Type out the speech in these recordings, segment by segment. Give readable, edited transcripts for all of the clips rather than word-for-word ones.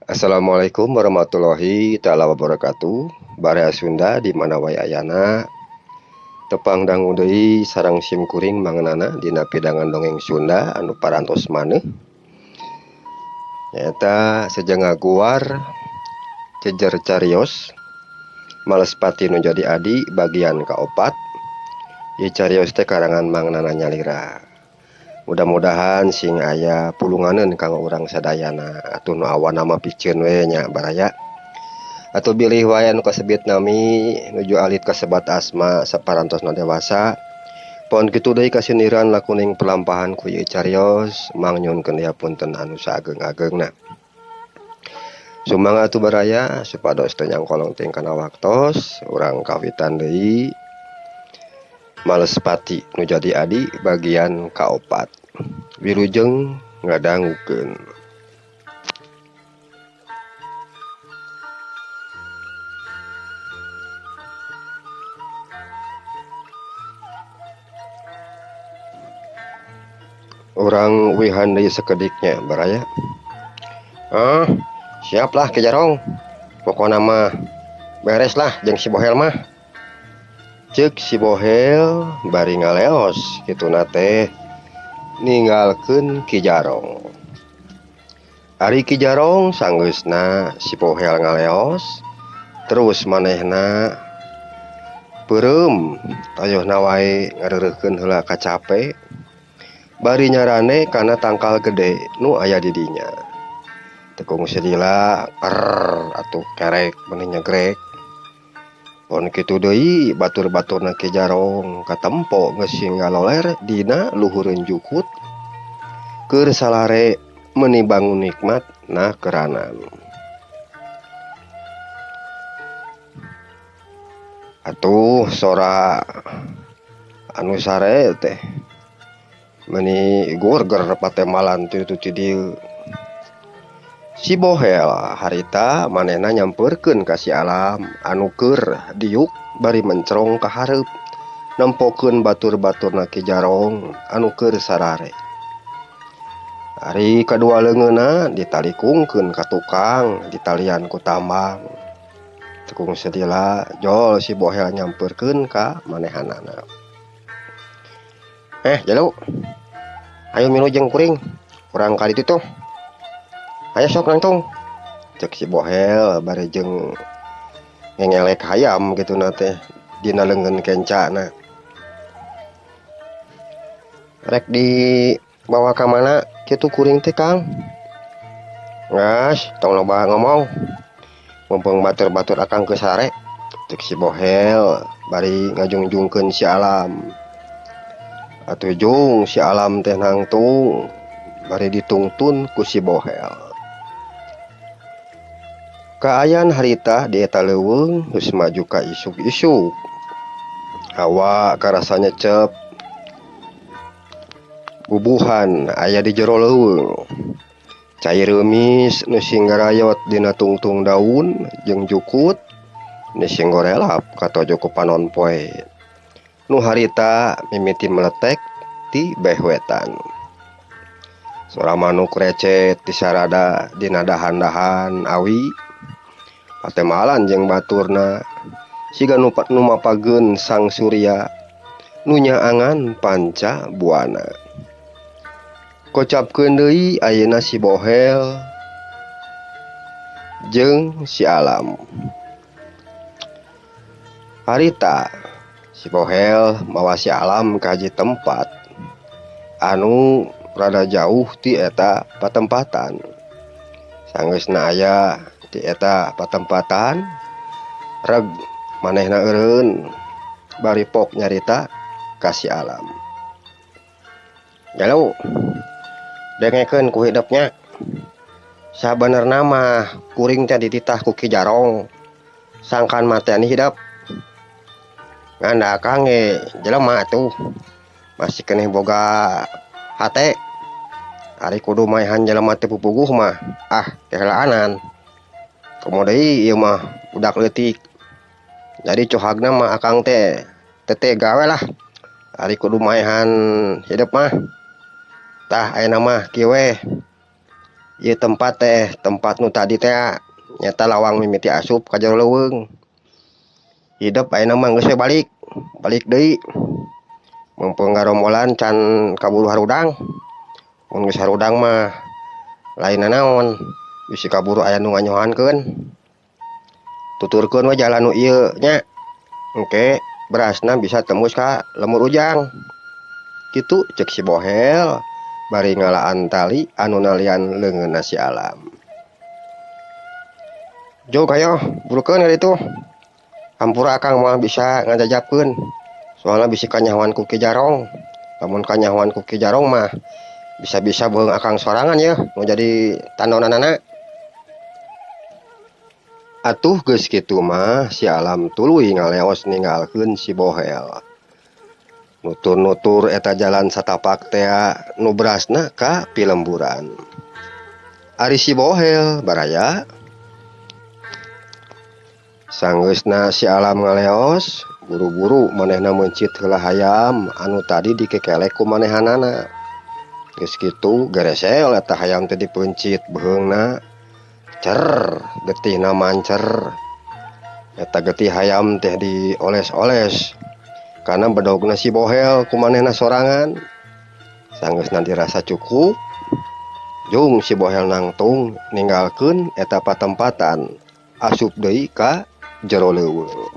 Assalamualaikum warahmatullahi taala wabarakatuh. Baraya Sunda di mana wae ayana tepang dangu deui sareng sim kuring mangnana dina pidangan dongeng Sunda anu parantos maneh nyaeta seja ngaguar jejer carios Malespati nu jadi adi bagian kaopat. Ieu carios teh karangan Mang Nana nyalira. Mudah-mudahan sing aya pulunganeun kanggo urang sadayana atuh nu awana mah piceun we nya baraya. Atuh bilih wae anu kasebit nami nuju alit kasebat asma saparantosna dewasa. Pon kitu deui kasindiran lakuning pelampahan ku ieu carios mang nyuhunkeun punten anu saageng-ageungna. Sumangga atuh baraya supados teu nyangkolong teuing kana waktos urang kawitan deui Malespati nu jadi adi bagian kaopat. Wilujeng ngadangukeun. Urang uihan deui sakediknya baraya. Ah, siaplah Ki Jarong. Pokona mah beres lah jeung si Bohel mah. Ceuk si Bohel bari ngaleos kituna teh ninggalkeun Ki Jarong. Ari Ki Jarong sanggeusna si Bohel ngaleos terus manehna peureum tayohna wae ngareureukkeun heula kacape bari nyarane kana tangkal gede nu aya di dinya. Tekung sedila ker atuh kerek meuni nyegrek. Pon kitu deui batur-baturna Ki Jarong katempo geus sing ngaloler dina luhureun jukut keur salare meuni bangun nikmat na keranan. Atuh sora anu sare teh meuni gorger patemalan ti ditu ti dieu. Si Bohel harita manehna nyampeurkeun ka si Alam anu keur diuk bari mencerong ka hareup nempokeun batur-baturna Ki Jarong anu keur sarare. Ari kadua leungeunna ditalikungkeun ka tukang ditalian ku tambang. Tekung sedila jol si Bohel nyampeurkeun ka manehanana. Jalu. Ayo milu jeung kuring. Urang ka ditu tuh. Ayo sok nangtung. Cek si Bohel bari jeung ngengelek hayam kituna teh dina leungeun kencana. Rek dibawa ka mana kitu kuring teh Kang? Ngas, tong loba ngomong. Mumpung batur-batur akang ke sare. Cek si Bohel bari ngajungjungkeun si Alam. Atuh jung si Alam teh nangtung bari ditungtun ku si Bohel. Kaayaan harita di eta leuweung geus maju ka isuk-isuk. Hawa karasa nyecep. Bubuhan aya di jero leuweung. Cai reumis nu sing garayot dina tungtung daun jeung jukut nu sing gorelap katojo ku panon poe. Nu harita mimiti meletek ti behwetan. Sora manuk recet disarada dina dahan-dahan awi. Patemalan jeung baturna siga nu mapageun sang surya nu nyaangan panca buana. Kocapkeun deui ayeuna si Bohel jeung si Alam. Harita si Bohel mawa si Alam ka hiji tempat anu rada jauh ti eta patempatan. Sanggeusna aya ti eta patempatan reg manehna eureun bari pok nyarita ka si Alam. Jalu dengekeun ku hidepnya. Sabenerna mah kuring teh dititah ku Ki Jarong sangkan mateni hidep. Ngan da akang ge jelema atuh masih keneh boga hate. Ari kudu maehan jelema teu pupuguh mah ah kehelaanan. Komo deui ieu mah budak leutik. Jadi cohagna mah akang teh teu tega we lah. Ari kudu maehan hidep mah. Tah ayeuna mah kieu we. Ieu tempat teh tempat nu tadi teh nyata lawang mimiti asup ka jero leuweung. Hidep ayeuna mah geus we balik, balik deui. Mumpung garombolan can kaburu harudang. Mun geus harudang mah lain nanaon, bisi kaburu aya nu nganyohankeun. Tuturkeun we jalan nu ieu nya. Engke berasna bisa tembus ka lembur Ujang. Kitu cek si Bohel bari ngalaan tali anu nalian leungeunna si Alam. Jog hayo burukeun ka ditu. Hampura Akang moal bisa ngajajapkeun. Soalna bisi kanyahoan ku Ki Jarong. Lamun kanyahoan ku Ki Jarong mah bisa-bisa beuheung Akang sorangan yeuh nu jadi tandonanana. Atuh geus kitu mah si Alam tuluy ngaleos ninggalkeun si Bohel. Nutur-nutur eta jalan satapak tea nu berasna ka pilemburan. Ari si Bohel baraya. Sanggeusna si Alam ngaleos, buru-buru manehna meuncit heula hayam anu tadi dikekelek ku manehanana. Geus kitu geresel eta hayam teh dipeuncit beuheungna. Cer, getihna mancer. Eta getih hayam teh dioles-oles kana bedogna si Bohel ku manehna sorangan. Sanggeusna dirasa cukup, jung si Bohel nangtung ninggalkeun eta patempatan asup deui ka jero leuweung.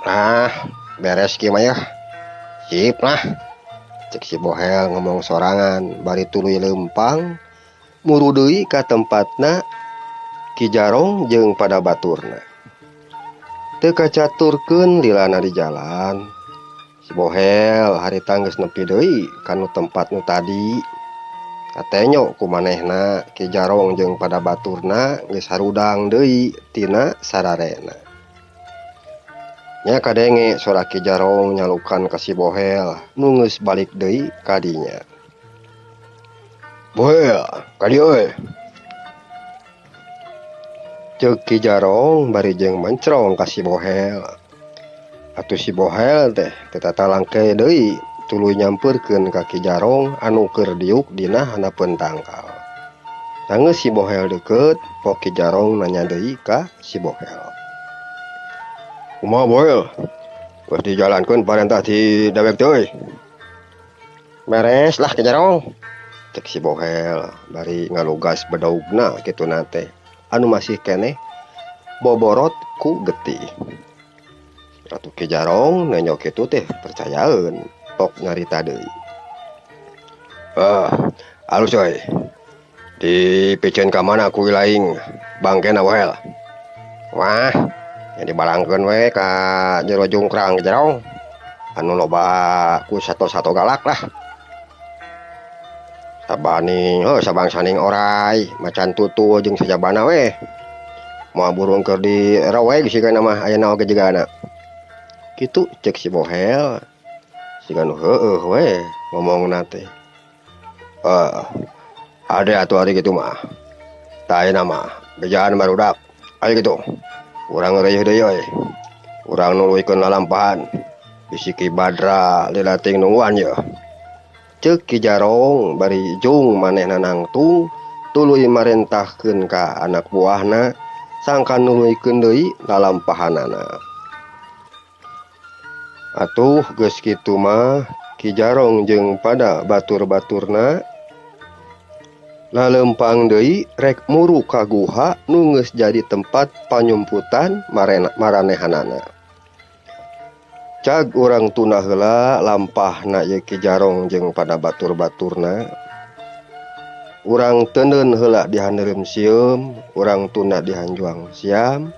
Nah, beres kieu mah yeuh. Sip lah. Cek si Bohel ngomong sorangan bari tuluy leumpang muru deui ka tempatna Ki Jarong jeung pada baturna. Teu kacaturkeun lilana di jalan. Si Bohel harita geus nepi deui kanu tempat nu tadi. Katenyo ku manehna Ki Jarong jeung pada baturna geus harudang deui tina sararena. Nya kadenge sora Ki Jarong nyalukan ka si Bohel nu geus balik deui ka dinya. Bohel, ka dieu euy. Ceuk Ki Jarong bari jeung mencrong ka si Bohel. Atuh si Bohel teh teu tatalangke deui tuluy nyampeurkeun ka Ki Jarong anu keur diuk dina handapeun tangkal. Sanggeus si Bohel deukeut, pok Ki Jarong nanya deui ka si Bohel. Kumaha Bohel? Geus dijalankeun parentah ti dewek teh euy. Beres lah Ki Jarong. Cek si Bohel bari ngalugas bedogna kituna teh anu masih keneh boborot ku getih. Atuh Ki Jarong nenyo kitu teh percayaeun pok nyarita deui. Ah, alus euy. Dipiceun ka mana ku ilaing bangkena Bohel? Wah, nya dibalangkeun we ka jero jungkrang Ki Jarong. Anu loba ku sato-sato galak lah. Sabaning, heuh sabangsaning oray, macan tutul jeung sajabana we. Moal burung keur diroweg sigana mah ayeuna oge jigana. Kitu cek si Bohel. Siga nu heueuh we ngomongna teh. Ade atuh ari kitu mah. Tah ayeuna mah bejaan barudak. Ayo kitu. Urang reueuh deui euy. Urang nuluykeun lalampahan. Bisi Ki Badra lila teuing nungguan yeuh. Ceuk Ki Jarong bari jung manehna nangtung tuluy marentahkeun ka anak buahna sangkan nuluykeun deui lalampahanana. Atuh geus kitu mah Ki Jarong jeung pada batur-baturna lalempang deui rek muru ka guha nu geus jadi tempat panyumputan maranehanana. Cag urang tunda heula lampahna ieu Ki Jarong jeung pada batur-baturna. Urang teuneun heula di handeureum sieum, urang tunda di hanjuang siam.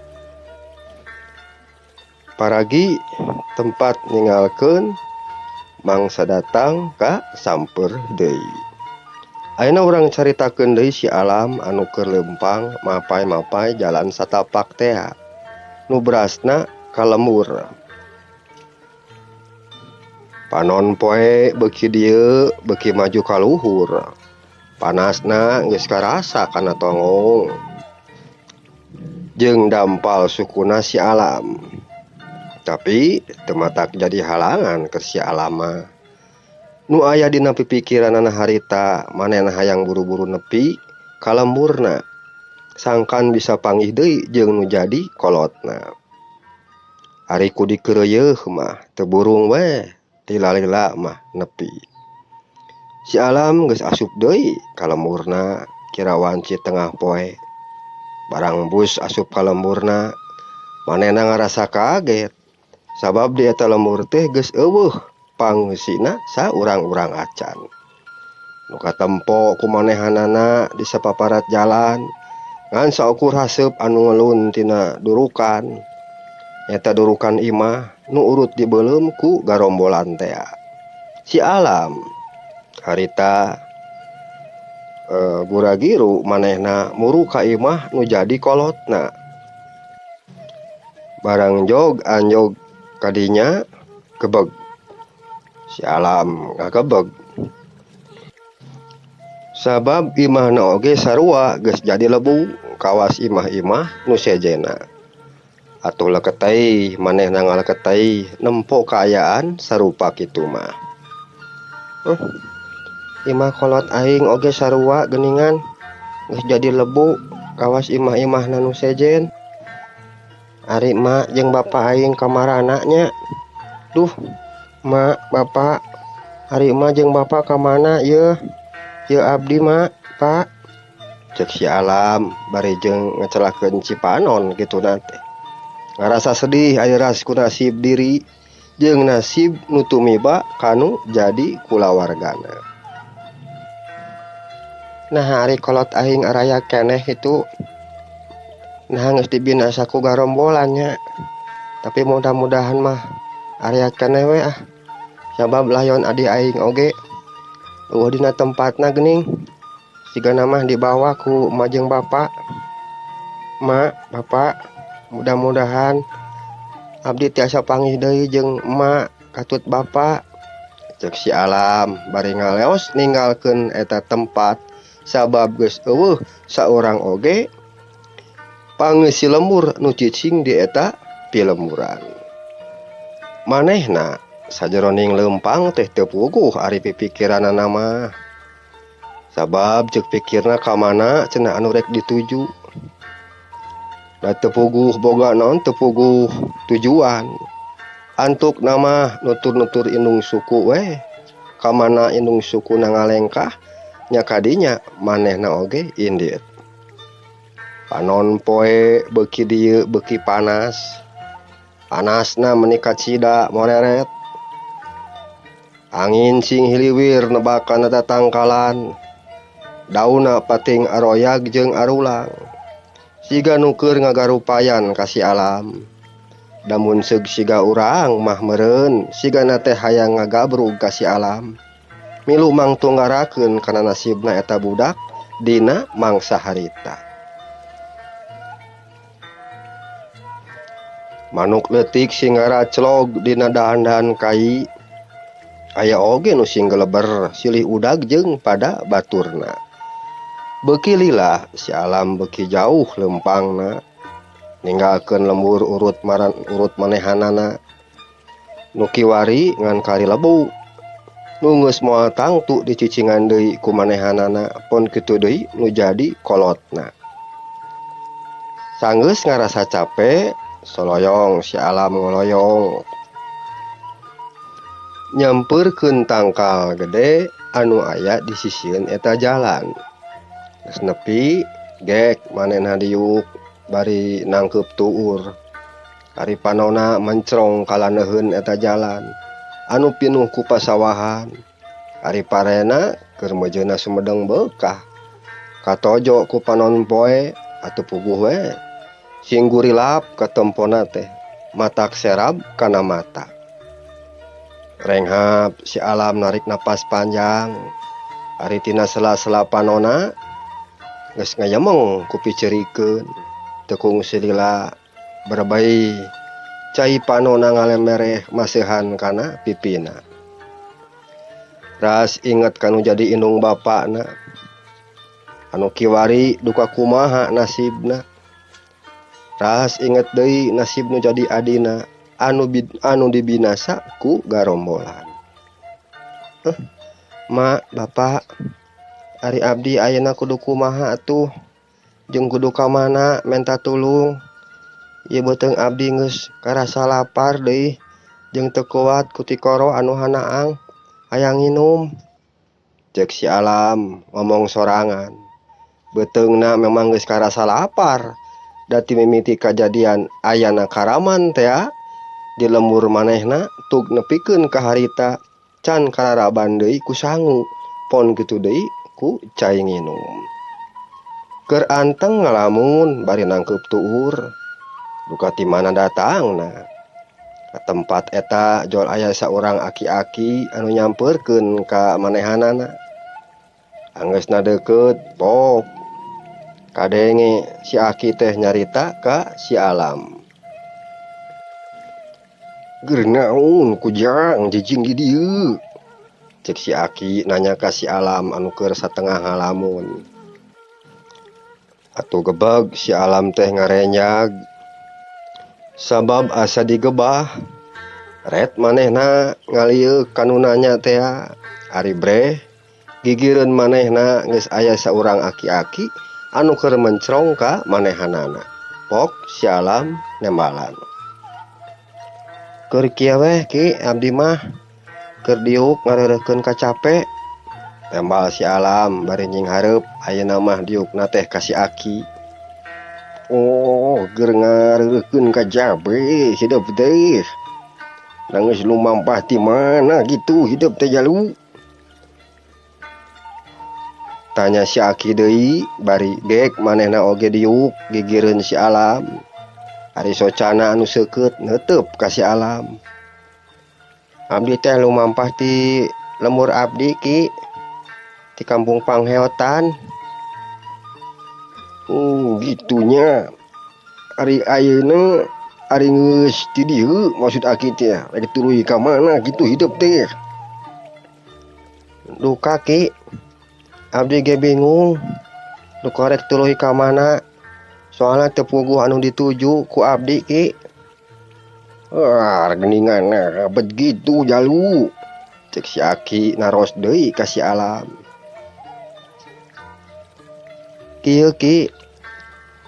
Paragi tempat ninggalkeun mangsa datang ka samper deui. Ayeuna urang caritakeun deui si Alam anu keur leumpang mapay-mapay jalan satapak tea. Nu berasna ka lembur. Panon poe beuki dieu beuki maju ka luhur. Panasna geus karasa kana tonggong. Jeung dampal sukuna si Alam. Tapi teu matak jadi halangan keur si Alam mah. Nu aya dina pipikiranana harita manehna hayang buru-buru nepi ka lemburna sangkan bisa panggih deui jeung nu jadi kolotna. Ari ku dikeureuyeun mah teu burung we lila-lila mah nepi. Si Alam geus asup deui ka lemburna kira wanci tengah poe. Barang bus asup ka lemburna manehna ngarasa kaget sabab di eta lembur teh geus eueuh pangeusina saurang-urang acan. Nu katempo ku manehanana di sapaparat jalan ngan saukur haseup anu ngelun tina durukan. Eta durukan imah nu urut dibeuleum ku garombolan tea. Si Alam harita gura-giru manehna muru ka imah nu jadi kolotna. Barang jog anjog kadinya gebeg. Si Alam ngagebeg. Sabab imahna oge sarua geus jadi lebu kawas imah-imah nu sejena. Atuh leketei manehna ngaleketei nempo kaayaan sarupa kitu mah. Imah kolot aing oge sarua geuningan geus jadi lebu kawas imah-imahna nu sejen. Ari mak jeung bapa aing kamarana nya. Duh, mak, bapak, ari emak jeung bapak ka mana yeuh? Yeuh abdi mak, pak. Ceuk si Alam bari jeung ngecelakeun cipanon kituna teh. Ngarasa sedih ari ras ku nasib diri jeung nasib nu tumiba kanu jadi kulawargana. Nah ari kolot aing araya keneh kitu. Nah geus dibinasa ku garombolan nya. Tapi mudah-mudahan mah area keneh we ah. Sabab layon adi aing oge eueuh dina tempatna geuning. Sigana mah dibawa ku emak jeung bapak. Mak, bapak, mudah-mudahan abdi tiasa panggih deui jeung emak katut bapak. Ceuk si Alam bari ngaleos ninggalkeun eta tempat sabab geus eueuh saurang oge pangeusi lembur nu cicing di eta pilemburan. Manehna sajeroning leumpang teh teu puguh ari pipikiranana mah. Sabab ceuk pikirna ka mana cenah anu rek dituju. Da teu puguh boga naon teu puguh tujuan. Antukna mah nutur-nutur indung suku we. Ka mana indung sukuna ngalengkah nya kadinya manehna oge indit. Panon poe beuki dieu beuki panas. Panasna meuni kacida moreret. Angin sing hiliwir nebakan eta tangkalan. Daunna pating aroyag jeung arulang. Siga nu keur ngagarupayan ka si Alam. Damun seug siga urang mah meureun sigana teh hayang ngagabrug ka si Alam. Milu mangtunggarakeun kana nasibna eta budak dina mangsa harita. Manuk leutik sing ngaraclog dina dahan-dahan kai. Aya oge nu sing geleber silih udag jeung pada baturna. Beuki lila si Alam beuki jauh leumpangna ninggalkeun lembur urut maran urut manehanana. Nu kiwari ngan kari lebu. Nu geus moal tangtu dicicingan deui ku manehanana pon kitu deui nu jadi kolotna. Sanggeus ngarasa cape, soloyong si Alam ngoloyong. Nyampeurkeun tangkal gede anu aya di sisieun eta jalan. Geus nepi gek manehna diuk bari nangkeup tuur. Ari panona mencrong kalaneuheun eta jalan anu pinuh ku pasawahan. Ari parena keur mejeuna sumedeng beukah. Katojo ku panon poe atuh puguh we. Sing gurilap katempona teh matak serab kana mata. Renghap si Alam narik napas panjang. Ari tina sela-sela panona geus ngayemeng ku picerikeun. Teu kungsi lila berebei cai panona ngalemereh maseuhan kana pipina. Ras inget kanu jadi indung bapakna. Anu kiwari duka kumaha nasibna. Ras inget deui nasib nu jadi adina anu dibinasa ku garombolan. Mak, Bapak, ari abdi ayeuna kudu kumaha atuh jeung kudu ka mana menta tulung. Ieu beuteung abdi geus karasa lapar deui jeung teu kuat ku tikoro anu hanaang hayang nginum. Ceuk si Alam ngomong sorangan. Beuteungna memang geus karasa lapar da ti mimiti kajadian ayana karaman tea di lembur manehna tug nepikeun ka harita can kararaban deui ku sangu pon kitu deui ku cai nginum. Keur anteng ngalamun bari nangkeup tuur duka ti mana datangna. Ka tempat eta jol aya saurang aki-aki anu nyampeurkeun ka manehanana. Anggeusna deukeut pok kadenge si aki teh nyarita ka si Alam. Geur naon kujang jijing di dieu? Ceuk si aki nanya ka si Alam anu keur satengah ngalamun. Atuh gebeg si Alam teh ngarenjag. Sabab asa digebah ret manehna ngalieuk ka nu nanya tea. Ari breh gigireun manehna geus aya saurang aki-aki anu keur mencrong ka manehanana. Pok si Alam nembalan. Keur kieu weh ki abdi mah keur diuk ngareureukkeun kacape. Tembal si Alam bari nyinghareup ayeuna mah diukna teh ka si aki. Oh, keur ngareureukkeun kacape hidup teh. Nangis lumampah ti mana gitu hidup teh jalu? Tanya si aki deui bari gek manehna oge diuk gigireun si Alam. Ari socana anu seukeut neuteup ka si Alam. Abdi teh lumampah ti lembur abdi ki ti kampung Pangheotan. Gitunya. Ari ayeuna ari geus ti dieu maksud aki teh rek tuluy ka mana gitu hidup teh. Duka ki abdi ge bingung duka rek tuluy ka mana soalna teu puguh anu dituju ku abdi ki. Ah, geuningan bet gitu jalu. Ceuk si aki naros deui ka si Alam. Kieu ki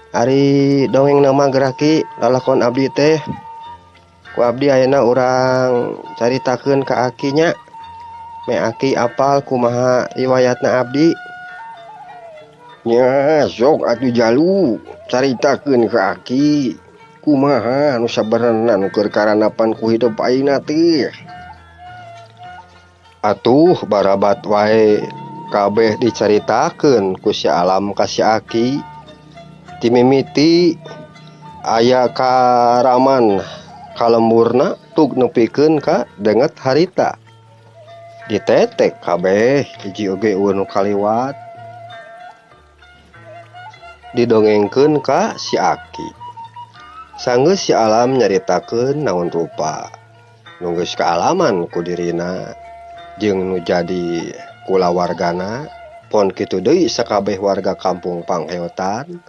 ari dongeng nama geura ki lalakon abdi teh ku abdi ayeuna urang caritakeun ka aki nya. Me aki apal kumaha riwayatna abdi. Nya sok atuh jalu caritakeun ka aki kumaha anu sabenerna nu keur karanapan ku hidup ayeuna teh. Atuh barabat wae kabeh dicaritakeun ku si Alam ka si aki. Timimiti aya karaman kalemburna tug nepikeun ka denget harita. Ditetek kabeh hiji oge eueuh nu kaliwat. Didongengkeun ka si aki. Sanggeus si Alam nyaritakeun naon rupa nu geus kaalaman ku dirina jeung nu jadi kulawargana pon kitu deui sakabeh warga kampung Pangheotan.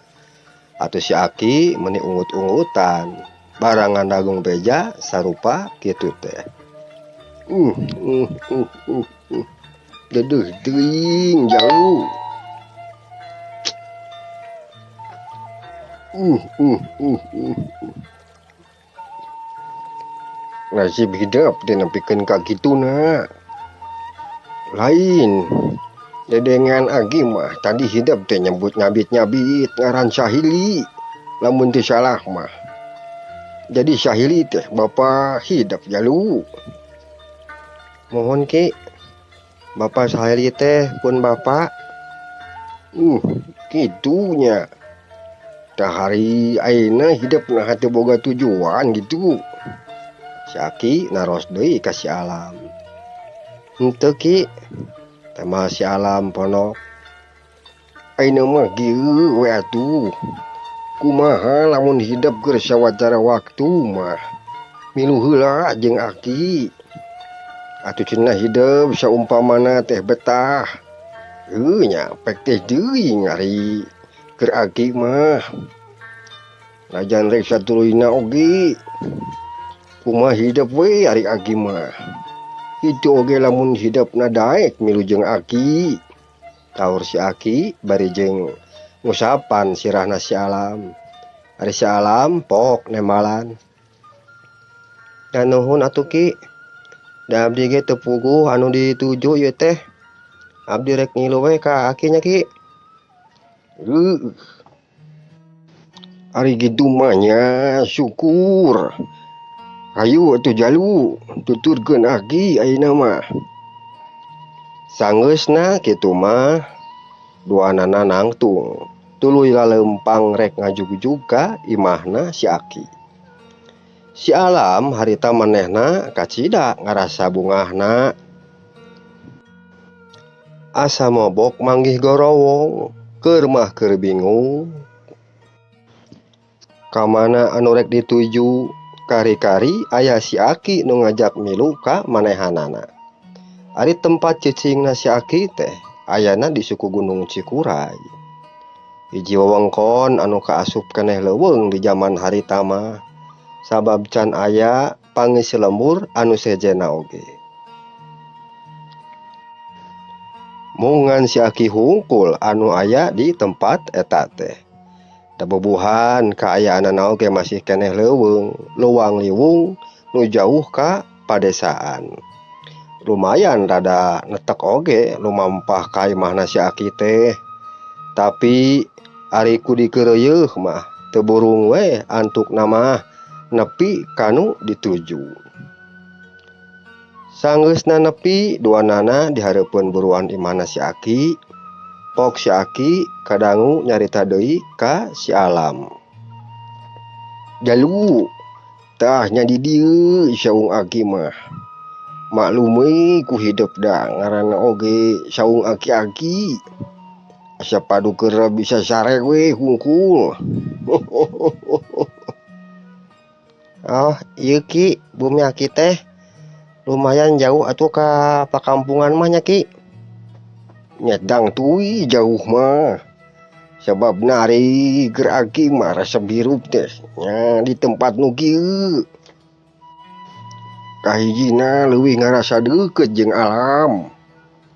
Atuh si aki meuni ungut-ungutan barang ngandagung beja sarupa kitu teh. Dedeuh teuing jauh. Nasib hidup teh nepikeun ka kituna. Lain dedengan agi mah tadi hidup teh nyebut nyabit-nyabit ngaran Sahili lamun teu salah mah. Jadi Sahili teh bapa hidup jalu. Mohon ki bapa Sahili teh pun bapa. Kitunya. Tah hari ayeuna hidup nah teu boga tujuan gitu. Si aki naros deui ka si Alam. Henteu ki tema si Alam ponok. Ayeuna mah kieu we atuh. Kumaha lamun hidup keur sawatara waktu mah milu heula jeung aki. Atuh cenah hidup saumpamana teh betah. Heuh nya pek teh teuing ari keur aki mah. Najan rek satuluyna oge. Kumaha hidup we ari aki mah. Kitu oge lamun hidepna daek milu jeung aki. Taur si aki bari jeung ngusapan sirahna si Alam. Ari si Alam pok nembalan. Da nuhun atuh Ki. Da abdi ge teu puguh anu dituju ieu teh. Abdi rek ngilu we ka aki nya Ki. Heuh. Ari kitu mah nya syukur. Hayu atuh jalu tuturkeun aki ayeuna mah. Sanggeusna kitu mah duanana nangtung tuluy laleumpang rek ngajugjug ka imahna si aki. Si Alam harita manehna kacida ngarasa bungahna. Asa mobok manggih gorowong keur mah keur bingung. Ka mana anu rek dituju kari-kari aya si aki nu ngajak milu ka manehanana. Ari tempat cicingna si aki teh ayana di suku Gunung Cikuray. Hiji wewengkon anu kaasup keneh leuweung di jaman harita mah sabab can aya pangisi lembur anu sejenna oge. Mungan si aki hungkul anu aya di tempat eta teh. Da bubuhan kaayaanana oge masih keneh leuweung, luang liwung nu jauh ka padesaan. Lumayan rada netek oge lumampah ka imahna si aki teh. Tapi ari ku dikeureuyeung mah teu burung we antukna mah nepi kanu dituju. Sanggeusna nepi duanana dihareupeun buruan imahna si aki. Pok si aki kadangu nyarita deui ka si Alam. Jalu tah nya di dieu saung aki mah. Maklum we ku hidep da ngaranna oge saung aki-aki. Asa padu keur bisa sare we hungkul. Oh ieu Ki bumi aki teh lumayan jauh atuh ka pakampungan mah nya Ki. Nyedang tui jauh mah. Sababna ari keur aki mah resep hirup teh nya di tempat nu kieu. Kahijina leuwih ngarasa deukeut jeung alam.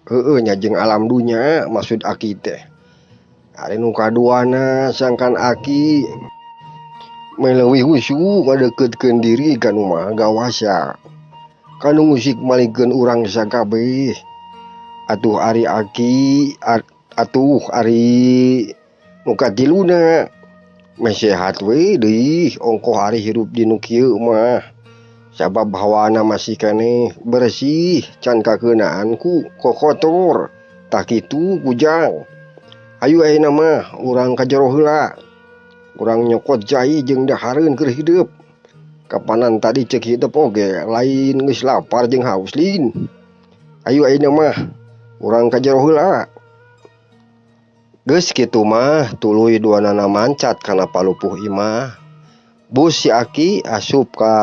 Heueuh nya jeung alam dunya maksud aki teh. Ari nu kaduana sangkan aki meh leuwih husu ngadeuketkeun diri ka nu Maha Gawasa. Kanu musik malikeun urang sakabeh. Atuh ari aki atuh ari nu katiluna meh sehat we deui ongkoh ari hirup di nu kieu mah. Sabab hawana masih keneh bersih can kakeunaan ku kokotor. Tah kitu kujang. Hayu ayeuna mah urang ka jero heula. Urang nyokot cai jeung dahareun keur hideup. Kapanan tadi ceuk hidep oge lain geus lapar jeung haus lin. Hayu ayeuna mah urang ka jero heula. Geus kitu mah tuluy duanana mancat kana palupuh imah. Bus si aki asup ka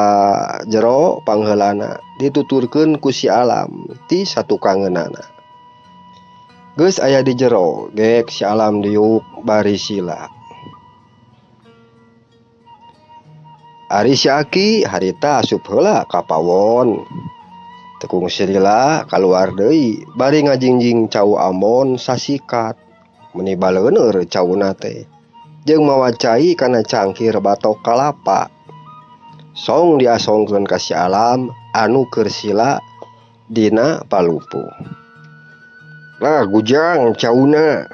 jero pangheulana dituturkeun ku si Alam ti satukangeunana. Geus aya di jero gek si Alam diuk bari sila. Ari si aki harita asup heula ka pawon. Tekung silila kaluar deui bari ngajingjing cau ambon sasikat. Meni baleuneur cauna teh. Jeung mawa cai kana cangkir batok kalapa. Song diasongkeun ka si Alam anu keur sila dina palupuh. Lah gujang cauna.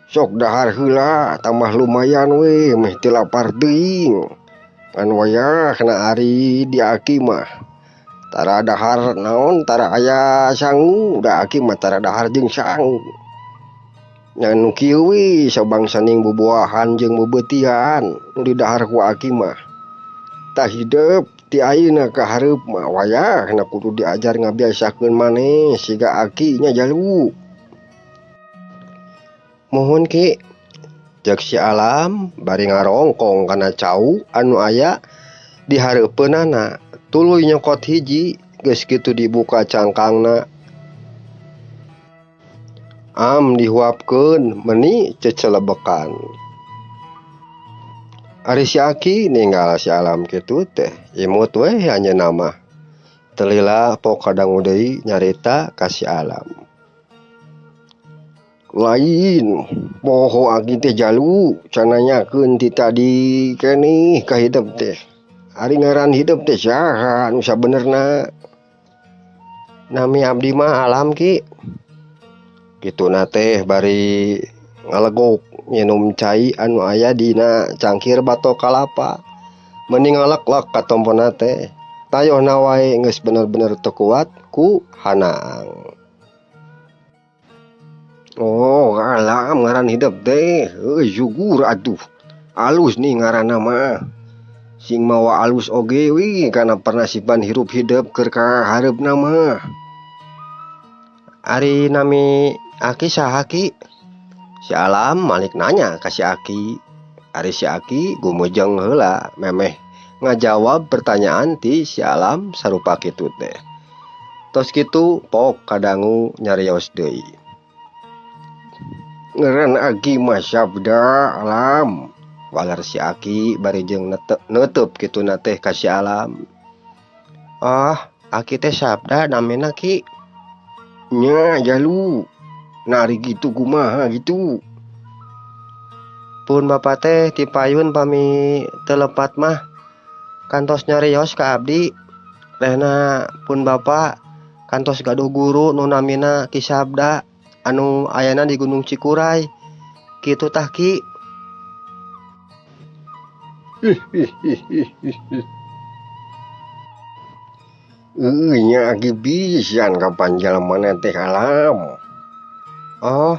Sok dahar heula tambah lumayan we meh teu lapar teuing. Ngan wayahna ari di aki mah tara dahar naon tara aya sangu da aki mah tara dahar jeung sangu. Nya nu kieu we sabangsaning bubuahan jeung bebeutian nu didahar ku aki mah. Tah hidep ti ayeuna ka hareup mah wayahna kudu diajar ngabiasakeun maneh siga aki nya jalu. Muhun Ki. Ceuk si Alam bari ngarongkong kana cau anu aya di hareupeunana. Tuluy nyokot hiji geus kitu dibuka cangkangna. Am dihuapkeun meni cecelebekan. Ari si aki ninggal si Alam kitu teh imut we anjeunna mah. Teu lila pok kadangu deui nyarita ka si Alam. Lain poho aki teh jalu can nanyakeun ti tadi keneh ka hidep teh. Ari ngaran hidep teh saha anu sabenerna? Nami abdi mah Alam Ki. Kituna teh bari ngalegok nginum cai anu aya dina cangkir batok kalapa. Meni ngaleklek katompona teh. Tayohna wae geus bener-bener teu kuat ku hanaang. Oh Alam ngaran hidep teh heueuh syukur atuh. Alus nih ngaranna mah. Sing mawa alus oge wi kana pernasiban hirup hidep keur ka hareupna mah. Ari nami aki saha Ki? Si Alam malik nanya ka si Aki. Ari si Aki gumujeng heula memeh ngajawab pertanyaan ti si Alam sarupa kitu teh. Tos kitu pok kadangu nyarios deui. Ngaran aki mah Sabda Alam. Walar si Aki bari jeung neuteub kituna teh ka si Alam. Ah, Aki teh Sabda namina Ki. Nya jalu. Nah ari kitu kumaha kitu? Pun bapa teh ti payun pami teu lepat mah kantos nyarios ka abdi. Lehna pun bapa kantos gaduh guru nu namina Ki Sabda anu ayana di Gunung Cikuray. Kitu tah Ki. Heueuh nya aki pisan kapan jalmana teh Alam. Oh,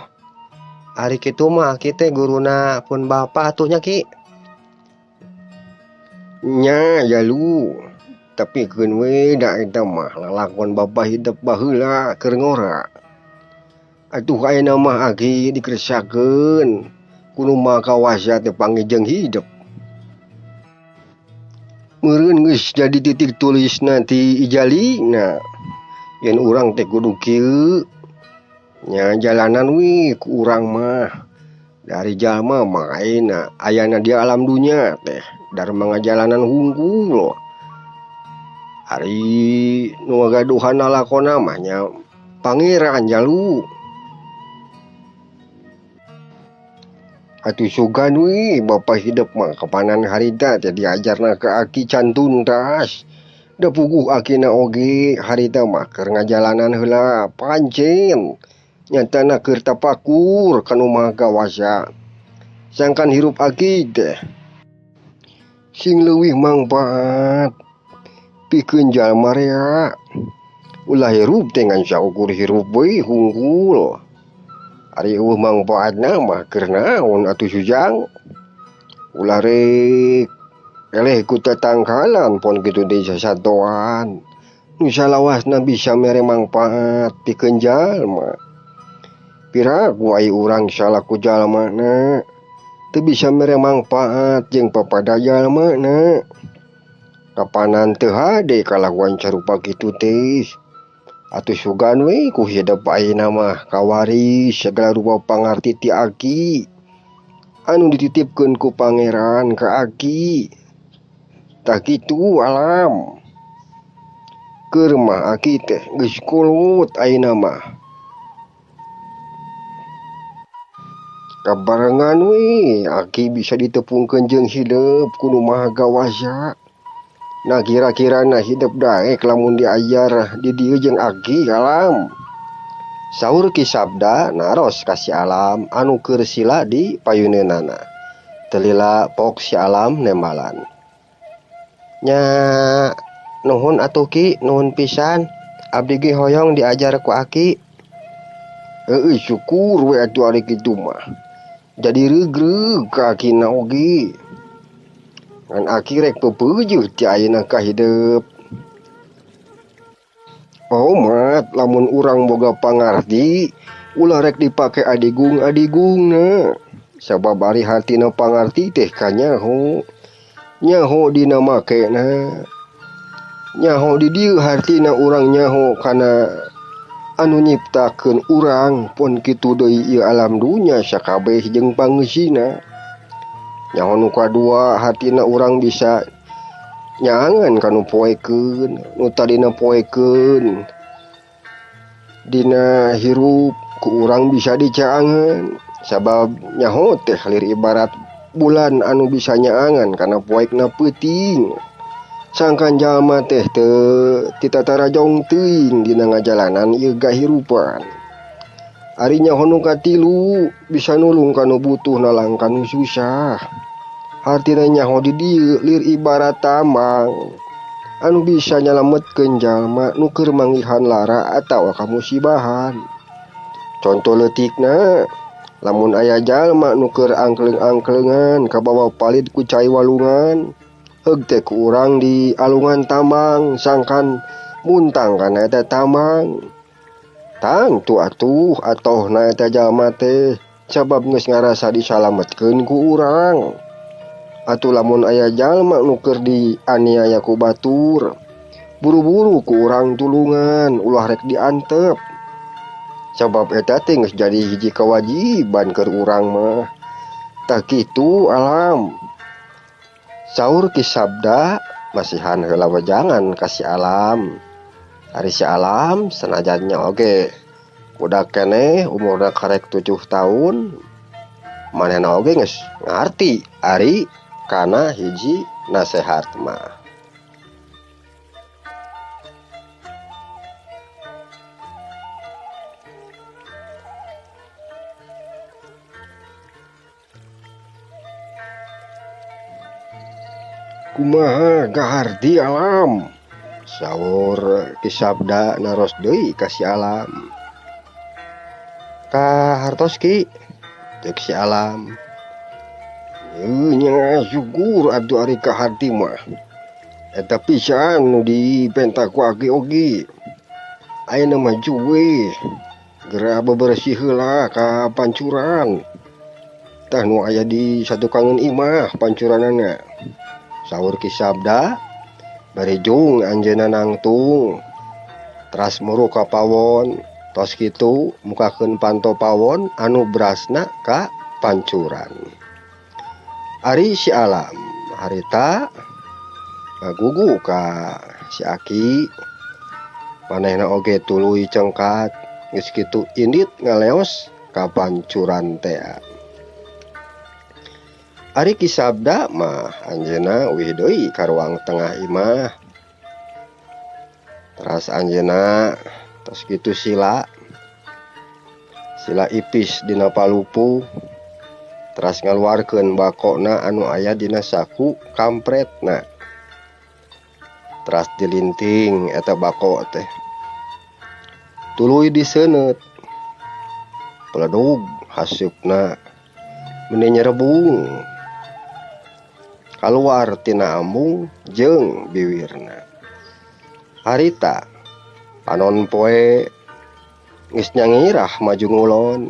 ari kitu mah aki teh guruna pun bapa atuh nya Ki. Nya jalu, tapi keun we da eta mah lalakon bapa hidep baheula keur ngora. Atuh ayeuna mah aki dikersakeun ku nu Maha Kawasa teh panggih jeung hidep. Meureun geus jadi titik tulisna ti ijalina. Yen urang teh kudu kieu. Nya jalanan we ku urang mah. Dari jalma mah ayeuna ayana di alam dunya teh darma ngajalanan hungkul. Ari nu ngagaduhan lalakonna mah nya pangeran jalu. Atuh sugan we bapa hidep mah kapanan harita teh diajarna ka aki can tuntas. Da puguh akina oge harita mah keur ngajalanan heula pancen. Nyatana keur tapakur ka nu Maha Kawasa. Sangkan hirup aki teh sing leuwih mangpaat pikeun jalma rea. Ulah hirup teh ngan saukur hirup we hungkul. Ari eueuh mangpaatna mah keur naon atuh sujang. Ulah rek eleh ku tatangkalan pon kitu deui sasatoan. Nu salawasna bisa mere mangpaat pikeun jalma. Piraku ai urang salaku jalmana teu bisa mere mangpaat jeung papada jalmana. Kapanan teu hade kalakuan sarupa kitu teh. Atuh sugan we ku hidep ayeuna mah kawaris sagala rupa pangarti ti aki anu dititipkeun ku pangeran ka aki. Tah kitu Alam. Keur mah aki teh geus kolot ayeuna mah. Kabarengan we aki bisa ditepungkeun jeung hidep ku nu Maha Kawasa. Nah kira-kira na hidep daek lamun diajar di dieu jeung aki Alam. Saur Ki Sabda naros ka si Alam anu keur sila di payuneunana. Teu lila pok si Alam nembalan. Nya nuhun atuh Ki, nuhun pisan. Abdi ge hoyong diajar ku aki. Heueuh syukur we atuh ari kitu mah. Jadi reugreug ka akina oge. Ngan aki rek pepeujuh ti ayeuna ka hidep. Omat lamun urang boga pangarti ulah rek dipake adigung-adigungna. Sabab ari hartina pangarti teh kanyaho. Nyaho dina makena. Nyaho di dieu hartina urang nyaho kana anu nyiptakeun urang pon kitu deui ieu alam dunya sakabeh jeung pangeusina. Nyaho nu kadua hartina urang bisa Nyaangan ka nu poekeun nu tadina poekeun dina hirup ku urang bisa dicaangan sabab nyaho teh lir ibarat bulan anu bisa nyaangan kana poekna peuting. Sangkan jalma teh teu titatarajong teuing dina ngajalanan ieu gahirupan. Ari nyaho nu katilu bisa nulung ka nu butuh nalang ka nu susah. Hartina nyaho di dieu lir ibarat tambang anu bisa nyalametkeun jalma nu keur manggihan lara atawa kamusibahan. Conto leutikna lamun aya jalma nu keur angkleung-angkleungan kabawa palid ku cai walungan, heug teh ku urang di alungan tambang sangkan muntang kana eta tambang. Tangtu atuh atohna eta jalma teh sabab geus ngarasa disalametkeun ku urang. Atuh lamun aya jalma nu keur dianiaya ku batur, buru-buru ku urang tulungan ulah rek diantep. Sabab eta teh geus jadi hiji kewajiban keur urang mah. Tah kitu alam. Saur Ki Sabda masihan heula wejangan ka si Alam. Ari si Alam sanajan nya oge budak keneh umurna karek 7 tahun, manehna oge geus ngarti ari kana hiji nasehat mah. Kumaha kaharti Alam? Saur Ki Sabda naros deui ka si Alam. Kahartos Ki, ceuk si Alam. Nya syukur atuh ari kaharti mah. Eta pisan nu dipenta ku aki oge. Ayeuna mah juwe geura bebersih heula ka pancuran. Tah nu aya di satukangeun imah pancuranana. Saur Ki Sabda bari jung anjeunna nangtung. Teras muru ka pawon, tos kitu mukakeun panto pawon anu berasna ka pancuran. Ari si Alam harita ngagugu ka si Aki, manehna oge tuluy cengkat geus kitu indit ngaleos ka pancuran tea. Ari Ki Sabda mah anjeunna uih deui ka ruang tengah imah. Teras anjeunna tos kitu sila sila ipis dina palupuh, teras ngaluarkeun bakona anu aya dina saku kampretna. Teras dilinting eta bako teh, tuluy diseuneut, peledug haseupna meni nyerebung kaluar tina ambung jeung biwirna. Harita panon poe geus nyangirah maju ngulon,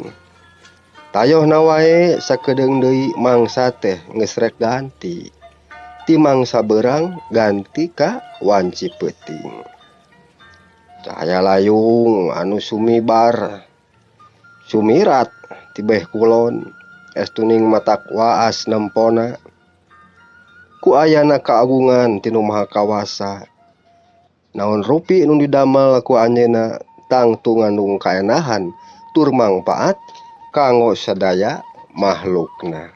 tayohna wae sakedeung deui mangsa teh geus rek ganti. Ti mangsa beurang ganti ka wanci peuting. Cahaya layung anu sumibar sumirat tibeh kulon, estuning matak waas nempona. Ku ayana kaagungan ti Nu Maha Kawasa, naon rupi nu didamel ku anjeunna tangtu ngandung kaenahan tur mangpaat kanggo sadaya makhlukna.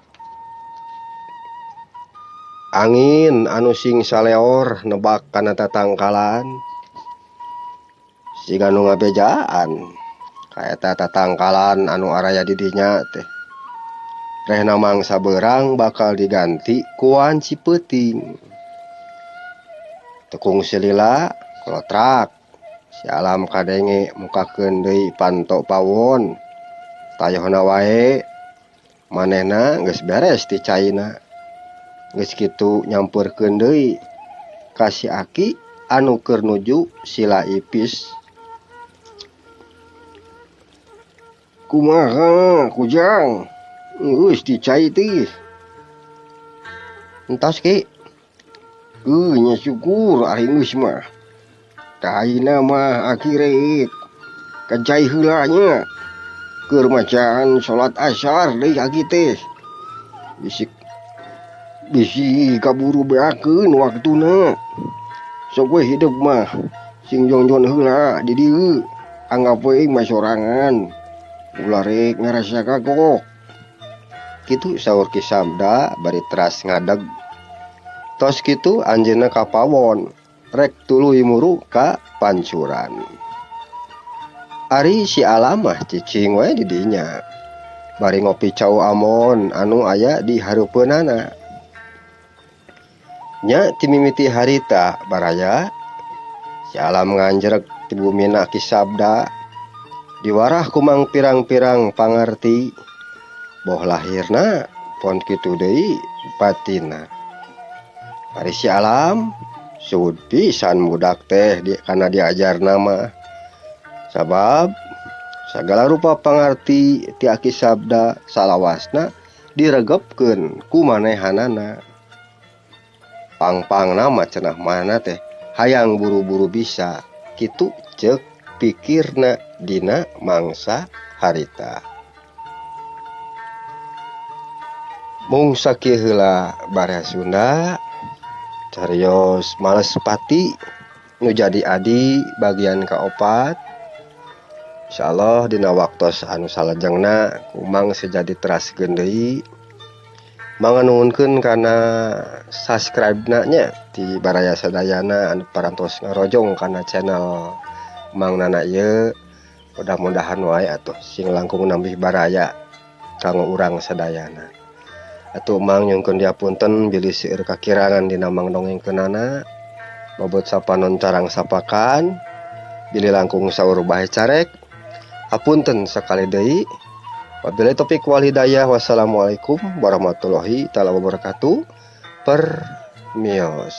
Angin anu sing saleor nebak kana tatangkalan, siga nu ngabejaan kaeta tatangkalan anu araya di dinya teh. Rehna mangsa beurang bakal diganti ku wanci peuting. Tekung silila kolotrak si Alam kadenge mukakeun deui panto pawon. Tayohna wae manehna geus beres ti caina. Geus kitu nyampeurkeun deui ka si Aki anu keur nuju sila ipis. Kumaha kujang? Geus di cai teh. Entos Ki. Nya syukur ari geus mah. Taina mah aki rek ka cai heula nya. Keur macan salat asar deui aki teh. Bisi kaburu beakeun waktuna. Sok we hidup mah sing jongjon heula di dieu. Anggap we mah sorangan. Ulah rek ngarasa kagok. Kitu saur Ki Sabda bari teras ngadeg. Tos kitu anjeunna ka pawon rek tuluy muru ka pancuran. Ari si Alam mah cicing we di dinya. Bari ngopi cau Ambon anu aya di hareupeunana. Nya ti mimiti harita baraya si Alam nganjrek ti bumina Ki Sabda diwarah ku mangpirang-pirang pangarti boh lahirna pon kitu deui batinna. Ari si Alam suud pisan budak teh di kana diajarna mah. Sabab sagala rupa pangarti ti Aki Sabda salawasna diregepkeun ku manehanana. Pang-pangna mah cenah mana teh hayang buru-buru bisa kitu ceuk pikirna dina mangsa harita. Mung sakieu heula Baraya Sunda carios males pati nu jadi adi bagian kaopat. Insyaallah dina waktos anu salajengna kumang sejadi teraskeun deui. Manganuhunkeun kana subscribe-na nya ti Baraya Sadayana anu parantos ngarojong kana channel Mang Nana ieu. Mudah-mudahan wae atuh sing langkung nambih baraya kanggo urang sadayana. Atuh Mang nyungkeun diapunten bilih seueur kakirangan dina mang dongengkeunana. Bobot sapanon carang sapakan bilih langkung saur bae carek. Hapunten sakali deui. Wabillahi taufik wal hidayah. Wassalamualaikum warahmatullahi taala wabarakatuh. Permios.